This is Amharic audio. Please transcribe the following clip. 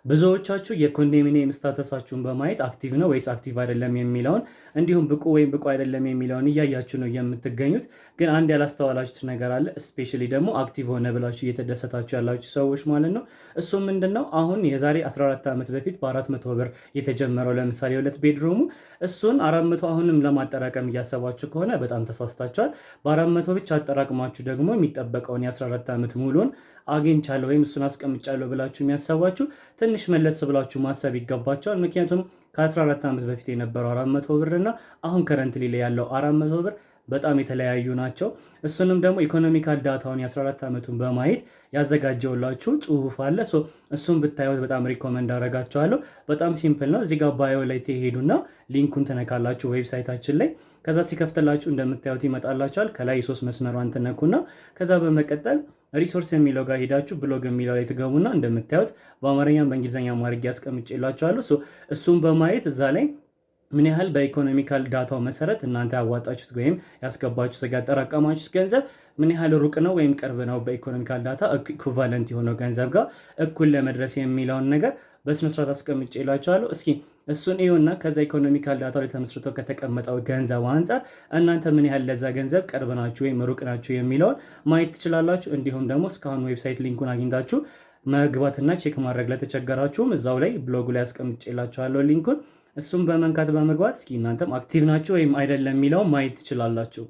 ብዙዎቻችሁ የኮንዶሚኒየም status ኣችሁን በማየት active ነው ወይስ active አይደለም የሚለውን፣ እንዲሁም ብቁ ወይም ብቁ አይደለም የሚለውን እያያችሁ ነው የምትገኙት። ግን አንድ ያላስተዋላችሁት ነገር አለ። Especially ደግሞ active ሆነ ብላችሁ እየተደሰታችሁ ያላችሁ ሰዎች ማለት ነው። እሱም ምንድን ነው? አሁን የዛሬ 14 ዓመት በፊት በ400 ብር የተጀመረው ለምሳሌ የሁለት bedroom ኡ፣ እሱን 400 አሁንም ለማጠራቀም እያሰባችሁ ከሆነ በጣም ተሳስታችኋል። በ400 ብቻ አጠራቅማችሁ ደግሞ የሚጠበቀውን የ14 ዓመት ሙሉን አግኝቻለሁ ወይም እሱን አስቀምጫለሁ ብላችሁ የሚያሰባችሁ ትንሽ መለስ ብላችሁ ማሰብ ይገባቸዋል። ምክንያቱም ከ14 ዓመት በፊት የነበረው 400 ብር እና አሁን currently ላይ ያለው 400 ብር በጣም የተለያዩ ናቸው። እሱንም ደግሞ economical data ውን የ14 ዓመቱን በማየት ያዘጋጀውላችሁ ጽሁፍ አለ። እሱን ብታዩት በጣም recommend አደርጋችኋለሁ። በጣም simple ነው። እዚህ ጋር bio ላይ ትሄዱና link ኡን ትነካላችሁ website ኣችን ላይ። ከዛ ሲከፍትላችሁ እንደምታዩት ይመጣላችኋል። ከላይ የሶስት መስመሯን ትነኩና ከዛ በመቀጠል resource የሚለው ጋር ሄዳችሁ ብሎግ የሚለው ላይ ትገቡና እንደምታዩት በአማርኛም በእንግሊዝኛ አድርጌ አስቀምጬላችኋለሁ። እሱን በማየት እዛ ላይ ምን ያህል በ economical data ው መሰረት እናንተ ያዋጣችሁት ወይም ያስገባችሁት፣ ያጠራቀማችሁት ገንዘብ ምን ያህል ሩቅ ነው ወይም ቅርብ ነው በ economical data equivalent የሆነው ገንዘብ ጋር እኩል ለመድረስ የሚለውን ነገር በስነስርዓት አስቀምጬላችኋለሁ። እስኪ እሱን እዩና ከዛ economical data ላይ ተመስርቶ ከተቀመጠው ገንዘብ አንጻር እናንተ ምን ያህል ለዛ ገንዘብ ቅርብ ናችሁ ወይም ሩቅ ናችሁ የሚለውን ማየት ትችላላችሁ። እንዲሁም ደግሞ እስካሁን website link ኡን አግኝታችሁ መግባትና check ማድረግ ለተቸገራችሁም እዛው ላይ ብሎጉ ላይ አስቀምጬላችኋለሁ link ኡን። እሱም በመንካት በመግባት እስኪ እናንተም active ናችሁ ወይም አይደለም የሚለውን ማየት ትችላላችሁ።